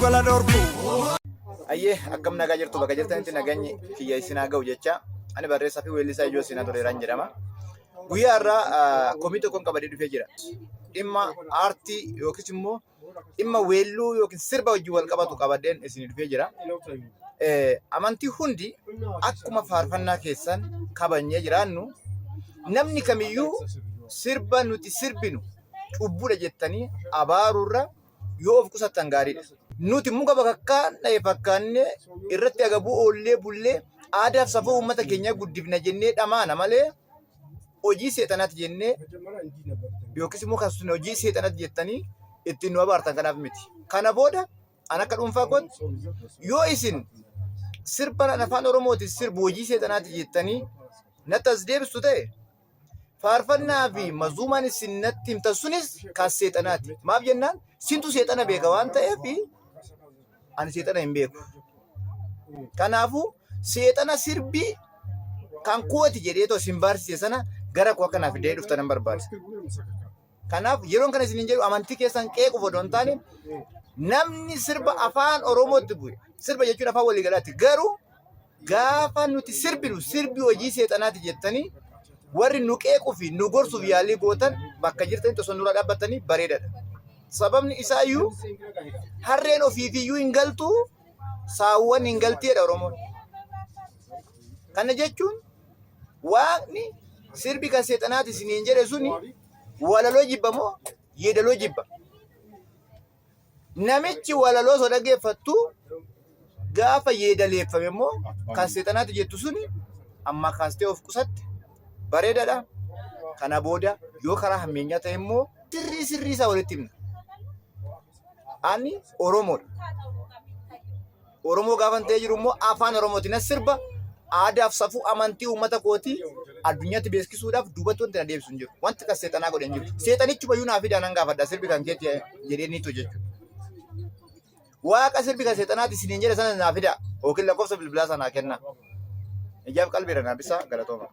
gala dhorku. Ayyee akkam nagaa jirtu bakka jirtanitti nageenyi kiyya isin haa ga'u jecha ani barreessaa fi weellisaa ijoo seenaa toleeraan jedhama. Guyyaa har'aa komii tokkoon qabadee dhufee jira. Dhimma aartii yookiis immoo dhimma weelluu yookiin sirba wajjin wal qabatu qabadeen isin dhufee jira. Amantii hundi akkuma faarfannaa keessan kabajnee jiraannu namni kamiyyuu sirba nuti sirbinu cubbuudha jettanii abaaruurra yoo of qusattan gaariidha. Nuti muka bakakkaa dha'e fakkaannee irratti agabuu oollee bullee aadaaf safuu uummata keenyaa guddifna jennee dhamaana malee hojii seexanaati jennee yookiis immoo kan sun hojii seexanaati jettanii ittiin nu abaartan kanaaf miti. Kana booda an akka dhuunfaa kootti yoo isin sirba afaan Oromootiin sirbu hojii seexanaati jettanii natti as deebistu ta'e faarfannaa fi mazuumaan isin natti himtan sunis kan seexanaati. Maaf jennaan sintu seexana beeka waan ta'eef ani seexana hin beeku. Kanaafuu seexana sirbii kan kooti jedhee too isin barsise sana gara koo akka naaf fidee dhuftan nan barbaada. Kanaaf yeroon kana isiniin jedhu amantii keessan qeequuf odoo hin taane namni sirba afaan Oromootti bu'e sirba jechuun afaan waliigalaatti garuu gaafa nuti sirbinu sirbi hojii seexanaati jettanii warri nu qeequu fi nu gorsuuf yaalii gootan bakka jirtanitti osoo nurraa dhaabbattanii bareedaadha. Sababni isaayyuu harreen ofiifiyyuu hin galtu saawwan hin galti jedha Oromoon. Kana jechuun waaqni sirbi kan seexanaati isiniin jedhe suni walaloo jibba moo yeedaloo jibba? Namichi walaloo osoo dhaggeeffattu gaafa yeedaleeffame immoo kan seexanaati jettu suni amma kaastee of qusatte bareedaadha. Kana booda yoo karaa hammeenyaa ta'e immoo sirrii sirrii isaa walitti himna. Ani Oromoodha. Oromoo gaafan ta'ee jiru immoo afaan Oromootiin nan sirba aadaaf safuu amantii uummata kootii addunyaatti beeksisuudhaaf duubatti wanti na deebisu hin jiru. Wanti kan seexanaa godhe hin jiru. Seexanichuma iyyuu naa fidaa nan gaafadha sirbi kan keetti jedhee ni jechuudha. Waaqa sirbi kan seexanaati isiniin jedhe sana naa fidaa yookiin lakkoofsa bilbilaa sanaa kennaa. Ijaaf qalbiidha naa bisaa galatooma.